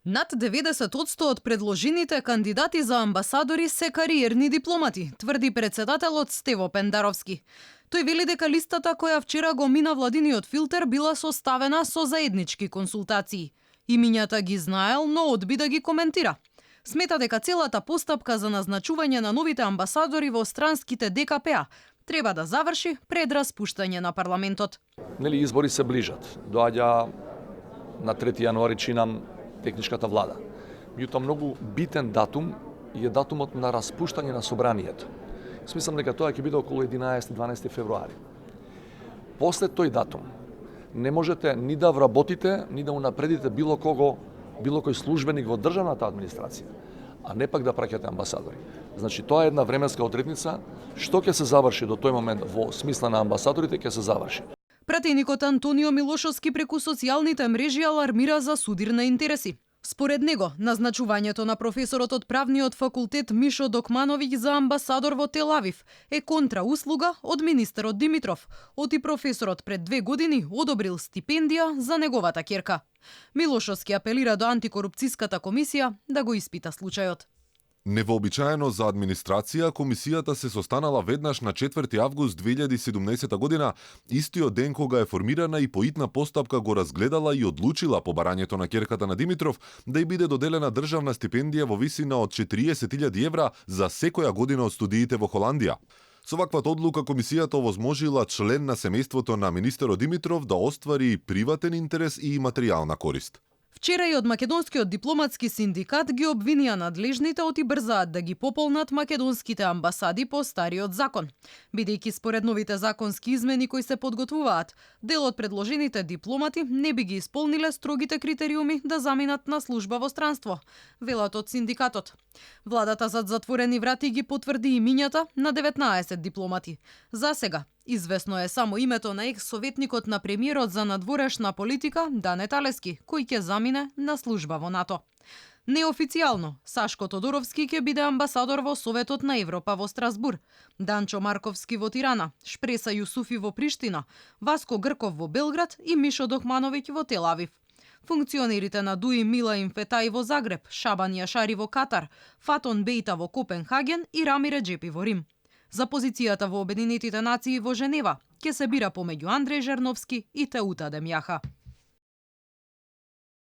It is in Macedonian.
Над 90% од предложените кандидати за амбасадори се кариерни дипломати, тврди председателот Стево Пендаровски. Тој вели дека листата која вчера го мина владиниот филтер била составена со заеднички консултации. Имињата ги знаел, но одби да ги коментира. Смета дека целата постапка за назначување на новите амбасадори во странските ДКП-а треба да заврши пред распуштање на парламентот. Избори се ближат. Доаѓа на 3 јануари чинам техничката влада. Меѓутоа многу битен датум е датумот на распуштање на собранието. Смислам дека тоа ќе биде околу 11-12 февруари. После тој датум не можете ни да вработите, ни да унапредите било кој службеник во државната администрација, а не пак да праќате амбасадори. Значи тоа е една временска одредница, што ќе се заврши до тој момент во смисла на амбасадорите ќе се заврши. Пратеникот Антонио Милошовски преку социјалните мрежи алармира за судирни интереси. Според него, назначувањето на професорот од правниот факултет Мишо Докмановиќ за амбасадор во Тел Авив е контрауслуга од министерот Димитров, оти професорот пред 2 години одобрил стипендија за неговата ќерка. Милошовски апелира до антикорупцијската комисија да го испита случајот. Невообичаено за администрација, комисијата се состанала веднаш на 4 август 2017 година, истиот ден кога е формирана и по итна постапка го разгледала и одлучила по барањето на ќерката на Димитров да й биде доделена државна стипендија во висина од 40.000 евра за секоја година од студиите во Холандија. Со ваквата одлука комисијата овозможила член на семејството на министерот Димитров да оствари приватен интерес и материјална корист. Вчера и од македонскиот дипломатски синдикат ги обвинија надлежните оти брзаат да ги пополнат македонските амбасади по стариот закон. Бидејќи според новите законски измени кои се подготвуваат, дел од предложените дипломати не би ги исполниле строгите критериуми да заминат на служба во странство, велат од синдикатот. Владата зад затворени врати ги потврди имињата на 19 дипломати. За сега известно е само името на екс-советникот на премиерот за надворешна политика Дане Талески, кој ќе замине на служба во НАТО. Неофицијално, Сашко Тодоровски ќе биде амбасадор во Советот на Европа во Страсбур, Данчо Марковски во Тирана, Шпреса Јусуфи во Приштина, Васко Грков во Белград и Мишо Докмановиќ во Тел Авив. Функционерите на Дуи Милаим Фетај во Загреб, Шабан Јашари во Катар, Фатон Бејта во Копенхаген и Рами Реджепи во Рим. За позицијата во Обединетите нации во Женева ќе се бира помеѓу Андреј Жерновски и Теута Демјаха.